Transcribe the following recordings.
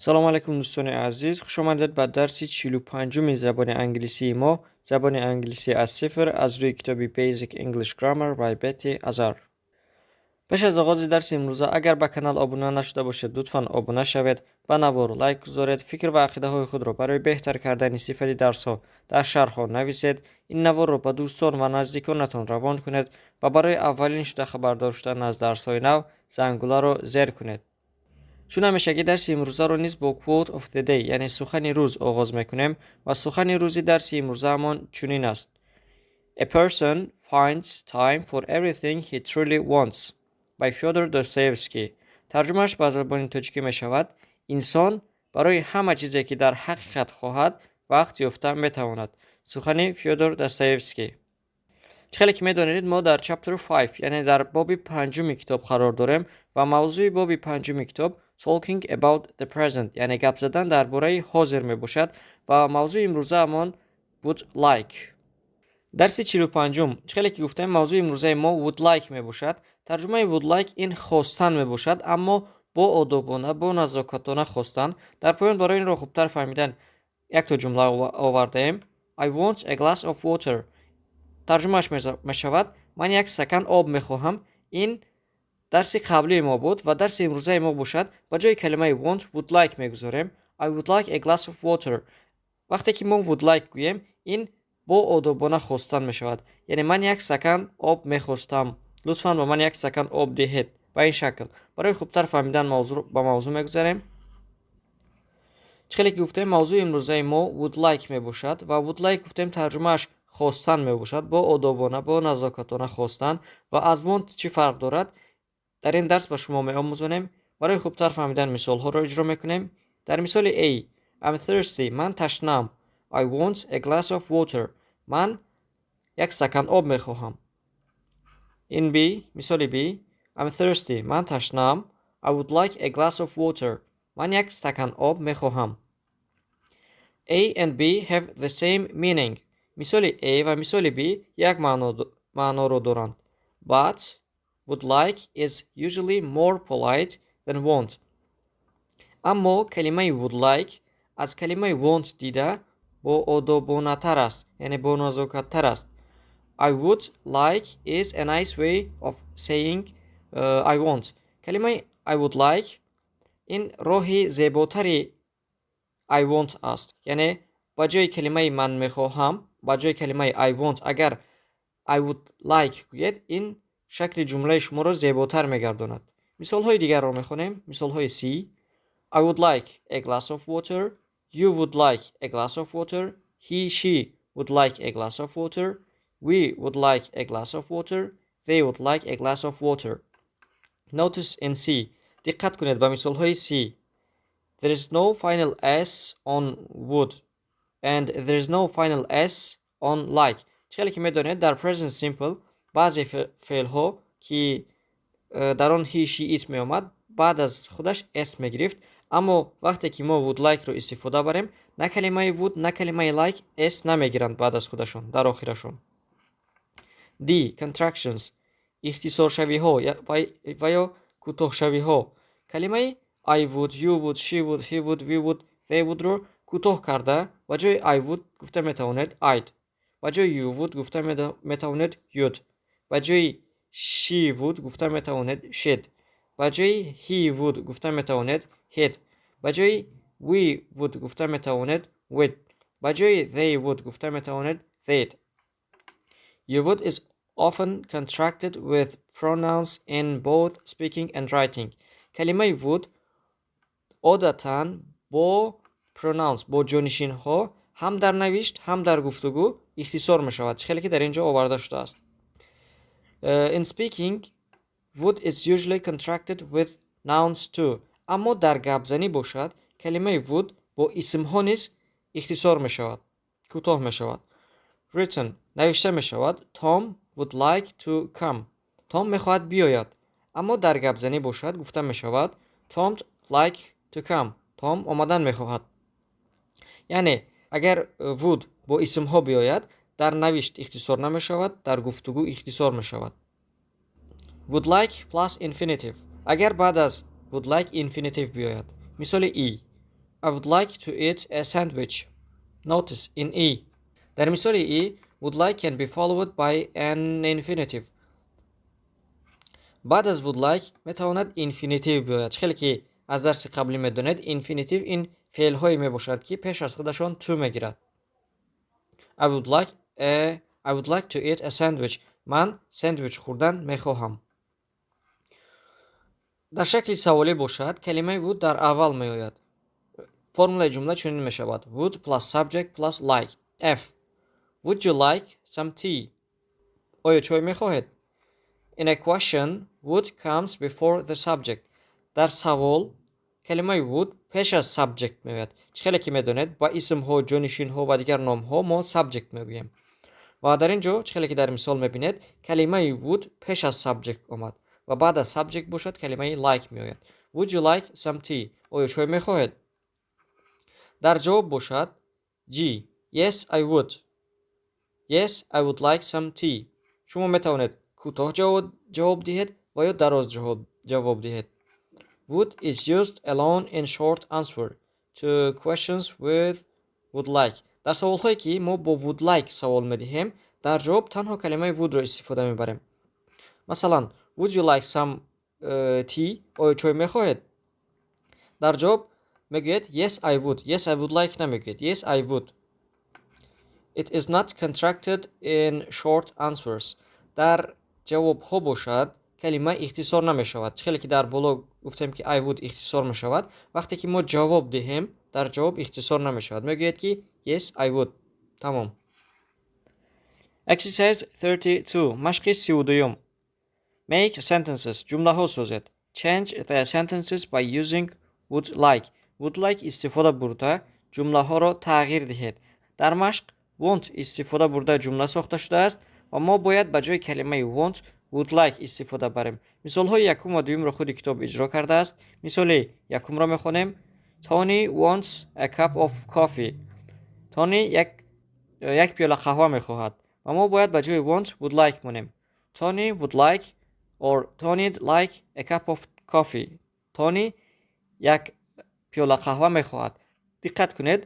Салом алайкум, дӯстони азиз, хушомадед ба дарси 45-уми забони англисии мо, забони англисӣ аз сифр, аз рӯи китоби Basic English Grammar by Betty Azar. Пеш аз оғози дарси имрӯза, агар ба канал обуна нашуда бошед, лутфан обуна шавед, ба навор лайк гузоред, фикр ва ақидаҳои худро барои беҳтар кардани сифати дарсҳо дар шарҳҳо нависед, ин наворро ба дӯстон ва наздиконатон равон кунед ва барои аввалин шуда хабардор шудан аз дарсҳои нав зангуларо зер кунед. Чун ҳамешагӣ, дарси имрӯзаро низ бо Quote of the Day, яъне сухани рӯз, оғоз мекунем ва сухани рӯзи дарси имрӯзаамон чунин аст: "A person finds time for everything he truly wants" by Fyodor Dostoevsky. Тарҷумааш ба забони тоҷикӣ мешавад: инсон барои ҳама чизе, ки дар ҳақиқат хоҳад, вақт ёфта метавонад. Сухани Фёдор Достоевский. Чӣ хеле ки медонед, мо дар Chapter 5, яъне дар боби панҷуми китоб қарор дорем ва мавзӯи боби панҷуми китоб Talking about the present, яъне гап задан дар бораи ҳозир мебошад ва мавзӯи имрӯзаамон would like. Дарси 45-ум, чӣ хеле ки гуфтем, мавзӯи имрӯзаи мо would like мебошад. Тарҷумаи would like ин хостан мебошад, аммо бо одобона, бо назокатона хостан. Дар поён барои инро хубтар фаҳмидан якто ҷумла овардаем: "I want a glass of water." Тарҷумааш мешавад: ман як стакан об мехоҳам. Ин дарси қаблии мо буд ва дарси имрӯзаи мо бошад, ба ҷои калимаи want would like мегузорем: "I would like a glass of water." Вақте ки мо would like гӯем, ин бо одобона хостан мешавад, яъне ман як стакан об мехостам, лутфан ба ман як стакан об диҳед, ба ин шакл. Барои хубтар фаҳмидан ба мавзӯъ мегузарем. Чӣ хеле ки гуфтем, мавзӯи имрӯзаи мо would like мебошад ва would like, гуфтем, тарҷумааш хостан мебошад, бо одобона, бо назокатона хостан. Ва аз want чӣ фарқ дорад, дар ин дарс ба шумо меомӯзонем. Барои хубтар фаҳмидан мисолҳоро иҷро мекунем. Дар мисоли A: I'm thirsty, ман ташнаам. I want a glass of water, ман як стакан об мехоҳам. In B, мисоли B: I'm thirsty, ман ташнаам. I would like a glass of water, ман як стакан об мехоҳам. A and B have the same meaning. Мисоли A ва мисоли B як маъноро доранд. But would like is usually more polite than want. Аммо калимаи would like аз калимаи want дида боодобонатар аст, яъне боназокаттар аст. I would like is a nice way of saying I want. Калимаи I would like ин роҳи зеботари I want аст, яъне ба ҷои калимаи ман мехоҳам, ба ҷои калимаи I want агар I would like гӯед, ин шакли ҷумлаи шуморо зеботар мегардонад. Мисолҳои дигарро мехонем. Мисолҳои C: I would like a glass of water. You would like a glass of water. He, she would like a glass of water. We would like a glass of water. They would like a glass of water. Notice in C. Диққат кунед ба мисолҳои C. There is no final S on would and there is no final S on like. Чӣ хеле ки медонед, дар present simple баъзе феълҳо, ки дар он he, she, it меомад, баъд аз худаш s мегирифт. Аммо вақте ки мо would like-ро истифода барем, на калимаи would, на калимаи like s намегиранд баъд аз худашон, дар охирашон. D. Contractions, ихтисоршавиҳо ва ё кӯтоҳшавиҳо. Калимаи I would, you would, she would, he would, we would, they would-ро кӯтоҳ карда, ба ҷои I would гуфта метавонед I'd, ба ҷои you would гуфта метавонед you'd, ба ҷои she would гуфта метавонед she'd, ба ҷои he would гуфта метавонед he'd, ба ҷои we would гуфта метавонед we'd, ба ҷои they would гуфта метавонед they'd. You would is often contracted with pronouns in both speaking and writing. Калимаи would одатан бо pronouns, бо ҷонишинҳо, ҳам дар навишт, ҳам дар гуфтугӯ ихтисор мешавад, чӣ хеле ки дар ин ҷо оварда шудааст. In speaking, would is usually contracted with nouns too. Аммо дар гапзанӣ бошад, калимаи would бо исмҳо низ ихтисор мешавад, кӯтоҳ мешавад. Written, навишта мешавад: Tom would like to come. Том мехоҳад биёяд. Аммо дар гапзанӣ бошад, гуфта мешавад: Tom'd like to come. Том омадан мехоҳад. Яъне агар would бо исмҳо биёяд, дар навишт ихтисор намешавад, дар гуфтугӯ ихтисор мешавад. Would like plus infinitive. Агар баъд аз would like infinitive биёяд. Мисоли E: I would like to eat a sandwich. Notice in E. Дар мисоли E, would like can be followed by an infinitive. Баъд аз would like метавонад infinitive биёяд. Чӣ хеле ки аз дарси қаблӣ медонед, infinitive ин феълҳое мебошад, ки пеш аз худашон to мегирад. I would like to eat a sandwich. Ман сендвич хӯрдан мехоҳам. Дар шакли саволӣ бошад, калимаи would дар аввал меояд. Формулаи ҷумла чунин мешавад: would plus subject plus like. F. Would you like some tea? Оё чой мехоҳед? In a question, would comes before the subject. Дар савол калимаи would пеш аз subject меояд. Чӣ хеле ки медонед, ба исмҳо, ҷонишинҳо ва дигар номҳо мо subject мегӯем. Ва дар ин ҷо, чӣ хеле ки дар мисол мебинед, калимаи would пеш аз subject омад ва баъд аз subject бошад, калимаи like меояд. Would you like some tea? Оё чой мехоҳед? Дар ҷавоб бошад, G. Yes, I would. Yes, I would like some tea. Шумо метавонед кӯтоҳ ҷавоб диҳед ва ё дароз ҷавоб диҳед. Would is used alone in short answer to questions with would like. Дар саволҳое, ки мо бо would like савол медиҳем, дар ҷавоб танҳо калимаи would-ро истифода мебарем. Масалан, would you like some tea? Оё чой мехоҳед? Дар ҷавоб мегӯяд yes, I would. Yes, I would like намегӯяд. Yes, I would. It is not contracted in short answers. Дар ҷавобҳо бошад, калима ихтисор намешавад. Чӣ хеле ки дар боло гуфтем, ки I would ихтисор мешавад, вақте ки мо ҷавоб диҳем, дар ҷавоб ихтисор намешавад. Мегӯяд, ки yes, I would. Тамом. Exercise 32. Машқи 32-юм. Make sentences. Ҷумлаҳо созед. Change the sentences by using would like. Would like истифода бурда ҷумлаҳоро тағйир диҳед. Дар машқ want истифода бурда ҷумла сохта шудааст ва мо бояд ба ҷои калимаи want would like истифода барем. Мисолҳои якум ва дуюмро худи китоб иҷро кардааст. Мисоли якумро мехонем. Tony wants a cup of coffee. Тони як пиёла қаҳва мехоҳад ва мо бояд ба ҷои want would like монем. Tony would like or Tony'd like a cup of coffee. Тони як пиёла қаҳва мехоҳад. Диққат кунед,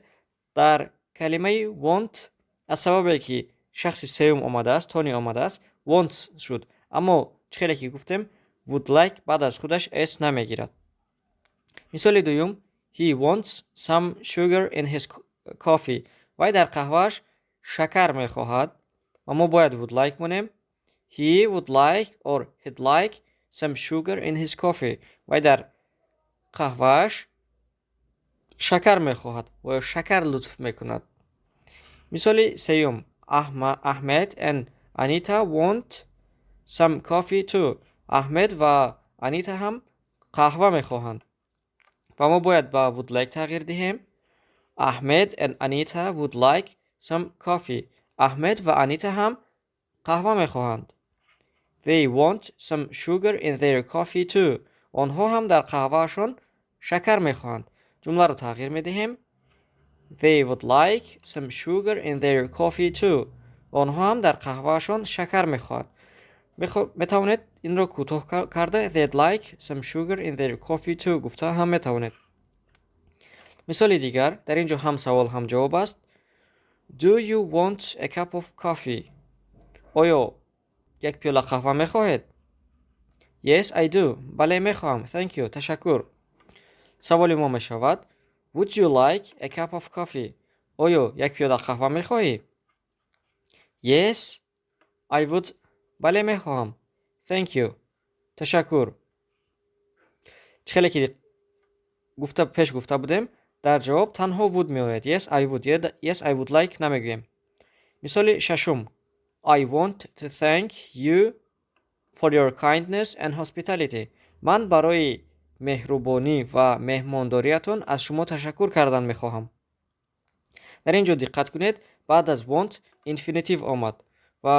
дар калимаи want аз сабабе ки шахси сеюм омадааст, Тони омадааст, wants шуд. Аммо чӣ хеле ки гуфтем, would like баъд аз худаш s намегирад. Мисоли дуюм: He wants some sugar in his coffee. Вай дар қаҳвааш шакар мехоҳад ва мо бояд would like монем. He would like or he'd like some sugar in his coffee. Вай дар қаҳвааш шакар мехоҳад ва ё шакар лутф мекунад. Мисоли сеюм: Ahmed and Anita want some coffee too. Аҳмед ва Анита ҳам қаҳва мехоҳанд ва мо бояд ба would like тағйир диҳем. Ahmed and Anita would like some coffee. Аҳмед ва Анита ҳам қаҳва мехоҳанд. They want some sugar in their coffee too. Онҳо ҳам дар қаҳваашон шакар мехоҳанд. Ҷумларо тағйир медиҳем. They would like some sugar in their coffee too. Онҳо ҳам дар қаҳваашон шакар мехоҳанд. Метавонед инро кӯтоҳ карда they'd like some sugar in their coffee too гуфта ҳам метавонед. Мисоли дигар: дар ин ҷо ҳам савол, ҳам ҷавоб аст. Do you want a cup of coffee? Оё як пиёла қаҳва мехоҳед? Yes, I do. Бале, мехоҳам. Thank you. Ташаккур. Саволи мо мешавад: Would you like a cup of coffee? Оё як пиёла қаҳва мехоҳӣ? Yes, I would. Бале, мехоҳам. Thank you. Ташаккур. Чӣ хеле ки гуфта пеш гуфта будем, дар ҷавоб танҳо would меояд. Yes, I would. Yes, I would like намегӯем. Мисоли шашум: I want to thank you for your kindness and hospitality. Ман барои меҳрубонӣ ва меҳмондориятон аз шумо ташаккур кардан мехоҳам. Дар ин ҷо диққат кунед, баъд аз want infinitive омад ва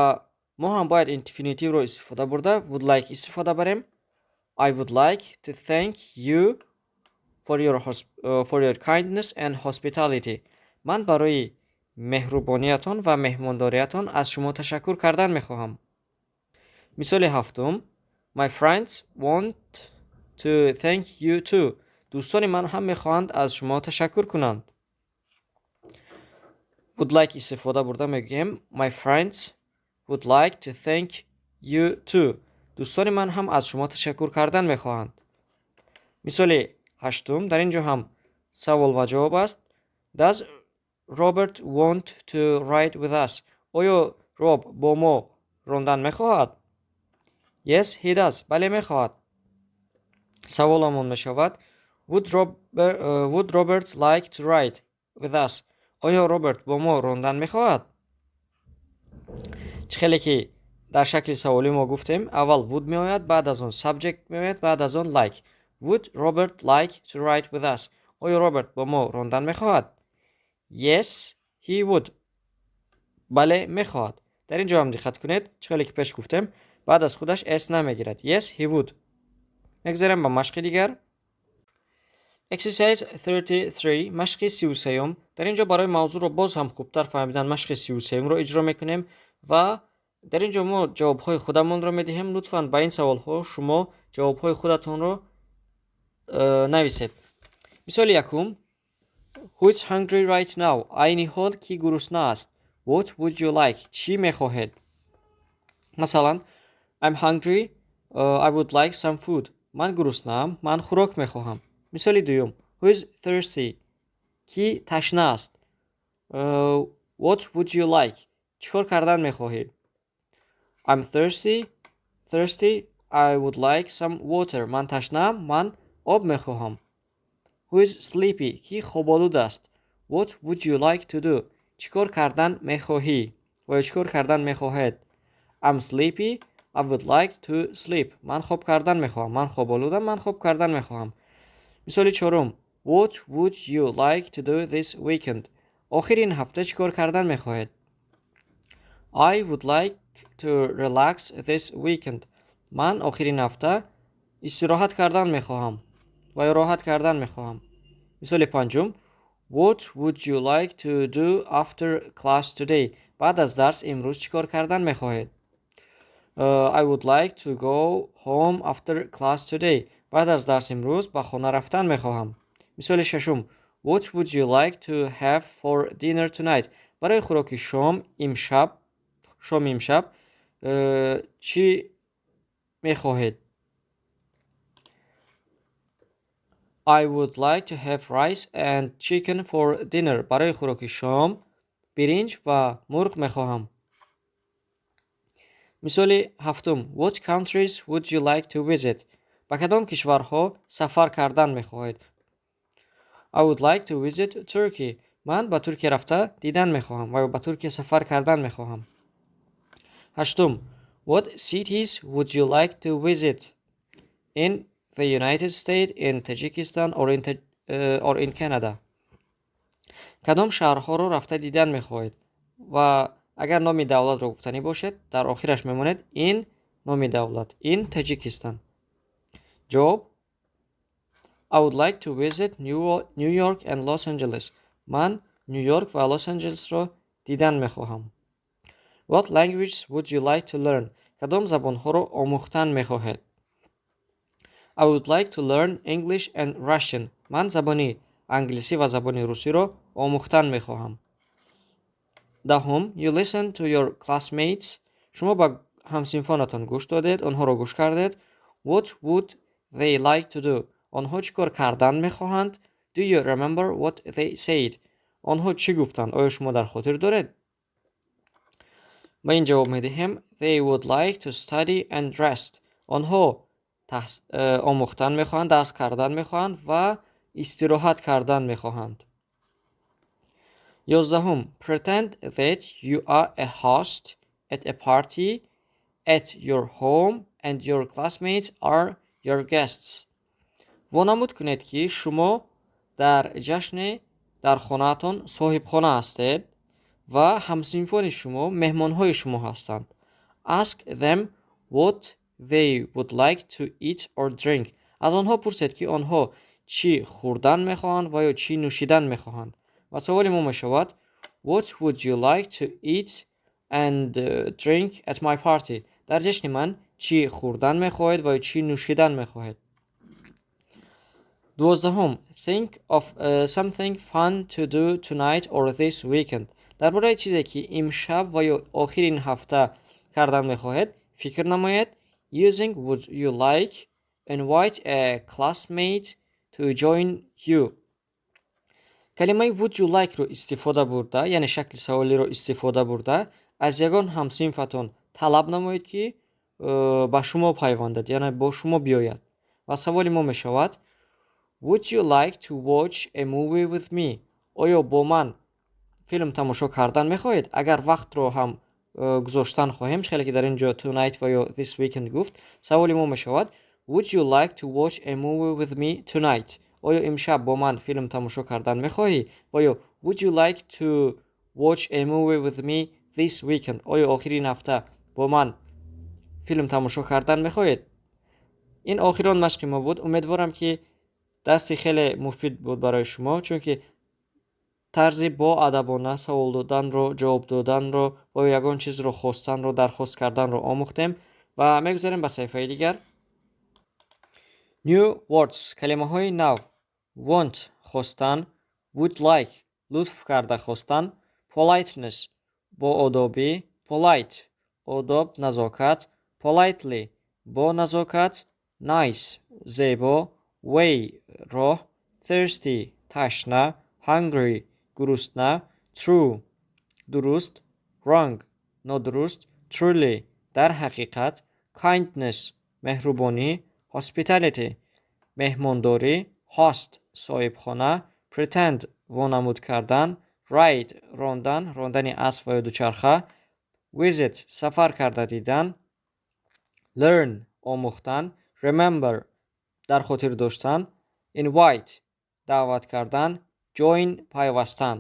мо ҳам бояд infinitive ро истифода бурда would like истифода барем. I would like to thank you for your kindness and hospitality. Ман барои меҳрубониятон ва меҳмондориятон аз шумо ташаккур кардан мехоҳам. Мисоли ҳафтум: My friends want to thank you too. Дӯстони ман ҳам мехоҳанд аз шумо ташаккур кунанд. Would like истифода бурда мегӯем: My friends would like to thank you too. Дӯстони ман ҳам аз шумо ташаккур кардан мехоҳанд. Мисоли ҳаштум, дар ин ҷо ҳам савол ва ҷавоб аст. Does Robert want to ride with us? Оё Роб бо мо рондан мехоҳад? Yes, he does. Бале, мехоҳад. Саволамон мешавад: Would Robert like to ride with us? Оё Роберт бо мо рондан мехоҳад? Чӣ хеле ки дар шакли саволӣ мо гуфтем, аввал would меояд, баъд аз он subject меояд, баъд аз он like. Would Robert like to ride with us? Оё Роберт бо мо рондан мехоҳад? Yes, he would. Бале, мехоҳад. Дар ин ҷо ҳам диққат кунед, чӣ хеле ки пеш гуфтем, баъд аз худаш s намегирад. Yes, he would. Мегузарем ба машқи дигар. Exercise 33, машқи 33-ум. Дар ин ҷо барои мавзӯъро боз ҳам хубтар фаҳмидан машқи 33-умро иҷро мекунем ва дар ин ҷо мо ҷавобҳои худамонро медиҳем. Лутфан ба ин саволҳо шумо ҷавобҳои худатонро нависед. Мисоли якум: Who is hungry right now? Айни ҳол кӣ гурусна аст? What would you like? Чӣ мехоҳед? Масалан, I'm hungry. I would like some food. Ман гуруснаам, ман хӯрок мехоҳам. Мисоли дуюм: Who is thirsty? Кӣ ташна аст? What would you like? Чӣ кор кардан мехоҳӣ? I'm thirsty. I would like some water. Ман ташнаам, ман об мехоҳам. Who is sleepy? Кӣ хоболуд аст? What would you like to do? Чӣ кор кардан мехоҳӣ ва ё чӣ кор кардан мехоҳед? I'm sleepy. I would like to sleep. Ман хоб кардан мехоҳам. Ман хоболудам, ман хоб кардан мехоҳам. Мисоли чорум: What would you like to do this weekend? Охири ин ҳафта чӣ кор кардан мехоҳед? I would like to relax this weekend. Ман охири ин ҳафта истироҳат кардан мехоҳам ва ё роҳат кардан мехоҳам. Мисоли панҷум: What would you like to do after class today? Баъд аз дарс имрӯз чӣ кор кардан мехоҳед? I would like to go home after class today. Баъд аз дарс имрӯз ба хона рафтан мехоҳам. Мисоли шашум: What would you like to have for dinner tonight? Барои хӯроки шом имшаб, шоми имшаб чӣ мехоҳед? I would like to have rice and chicken for dinner. Барои хӯроки шом биринҷ ва мурғ мехоҳам. Мисоли ҳафтум: What countries would you like to visit? Ба кадом кишварҳо сафар кардан мехоҳед? I would like to visit Turkey. Ман ба Туркия рафта дидан мехоҳам ва ё ба Туркия сафар кардан мехоҳам. Ҳаштум: What cities would you like to visit in the United States, in Tajikistan or in Canada? Кадом шаҳрҳоро рафта дидан мехоҳед? Ва агар номи давлатро гуфтанӣ бошед, дар охираш мемонед in номи давлат, in Tajikistan. Ҷавоб: I would like to visit New York and Los Angeles. Ман Ню-Йорк ва Лос-Анҷелесро дидан мехоҳам. What languages would you like to learn? Кадом забонҳоро омӯхтан мехоҳед? I would like to learn English and Russian. Ман забони англисӣ ва забони русиро омӯхтан мехоҳам. Даҳум: You listen to your classmates. Шумо ба ҳамсинфонатон гӯш додед, онҳоро гӯш кардед. What would they like to do? Онҳо чӣ кор кардан мехоҳанд? Do you remember what they said? Онҳо чӣ гуфтанд? Оё шумо дар хотир доред? Ба ин ҷавоб медиҳем: They would like to study and rest. Онҳо омӯхтан мехоҳанд, дарс кардан мехоҳанд ва истироҳат кардан мехоҳанд. 11-ум: Pretend that you are a host at a party at your home and your classmates are your guests. Вонамуд кунед, ки шумо дар ҷашне дар хонаатон соҳибхона ҳастед ва ҳамсинфони шумо меҳмонҳои шумо ҳастанд. Ask them what they would like to eat or drink. Аз онҳо пурсед, ки онҳо чӣ хӯрдан мехоҳанд ва ё чӣ нӯшидан мехоҳанд. Ва саволи мо мешавад: What would you like to eat and drink at my party? Дар ҷашни ман чӣ хӯрдан мехоҳед ва ё чӣ нӯшидан мехоҳед? 12-ум. Think of something fun to do tonight or this weekend. Дар бораи чизе, ки имшаб ва ё охири ин ҳафта кардан мехоҳед, фикр намоед. Using "would you like", invite a classmate to join you. Калимаи "would you like" -ро истифода бурда, яъне шакли саволиро истифода бурда, аз ягон ҳамсинфатон талаб намоед, ки ба шумо пайвандад, яъне бо шумо биёяд. Ва саволи мо мешавад: "Would you like to watch a movie with me?" Оё бо ман филм тамошо кардан мехоҳед? Агар вақтро ҳам гузоштан хоҳем, хеле ки дар ин ҷо tonight ва ё this weekend гуфт, саволи мо мешавад: "Would you like to watch a movie with me tonight?" Оё имшаб бо ман филм тамошо кардан мехоҳӣ? Ва ё "Would you like to watch a movie with me this weekend?" Оё охири ин ҳафта бо ман филм тамошо кардан мехоҳед? Ин охирон машқи мо буд. Умедворам, ки дарси хеле муфид буд барои шумо, чунки тарзи боадабона савол доданро, ҷавоб доданро ва ё ягон чизро хостанро, дархост карданро омӯхтем. Ва мегузарем ба саҳифаи дигар. New words, калимаҳои нав. Want, хостан. Would like, лутф карда хостан. Politeness, боодобӣ. Polite, одоб, назокат. Politely, бо назокат. Nice, зебо. Way, роҳ. Thirsty, ташна. Hungry, гурусна. True, дуруст. Wrong, нодуруст. Truly, дар ҳақиқат. Kindness, меҳрубонӣ. Hospitality, меҳмондорӣ. Host, соҳибхона. Pretend, вонамуд кардан. Ride, рондан, рондани асп ва ё дучарха. Visit, сафар карда дидан. Learn, омӯхтан. Remember, дар хотир доштан. Invite, даъват кардан. Join, пайвастан.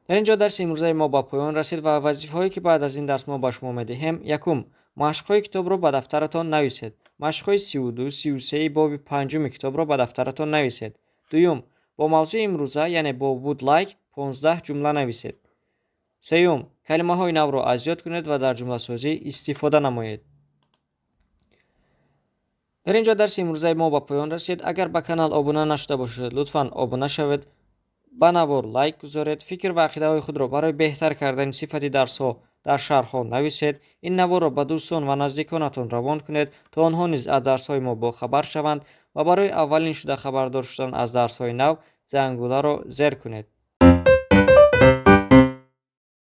Дар ин ҷо дарси имрӯзаи мо ба поён расид ва вазифаҳое, ки баъд аз ин дарс мо ба шумо медиҳем: якум, машқҳои китобро ба дафтаратон нависед. Машқҳои 32, 33-и боби панҷуми китобро ба дафтаратон нависед. Дуюм, бо мавзӯи имрӯза, яъне бо would like, 15 ҷумла нависед. Сеюм, калимаҳои навро аз ёд кунед ва дар ҷумласозӣ истифода намоед. Дар ин ҷо дарси имрӯзаи мо ба поён расид. Агар ба канал обуна нашуда бошед, лутфан обуна шавед, ба навор лайк гузоред, фикр ва ақидаҳои худро барои беҳтар кардани сифати дарсҳо дар шарҳҳо нависед. Ин наворро ба дӯстон ва наздиконатон равон кунед, то онҳо низ аз дарсҳои мо бохабар шаванд, ва барои аввалин шуда хабардор шудан аз дарсҳои нав зангуларо зер кунед.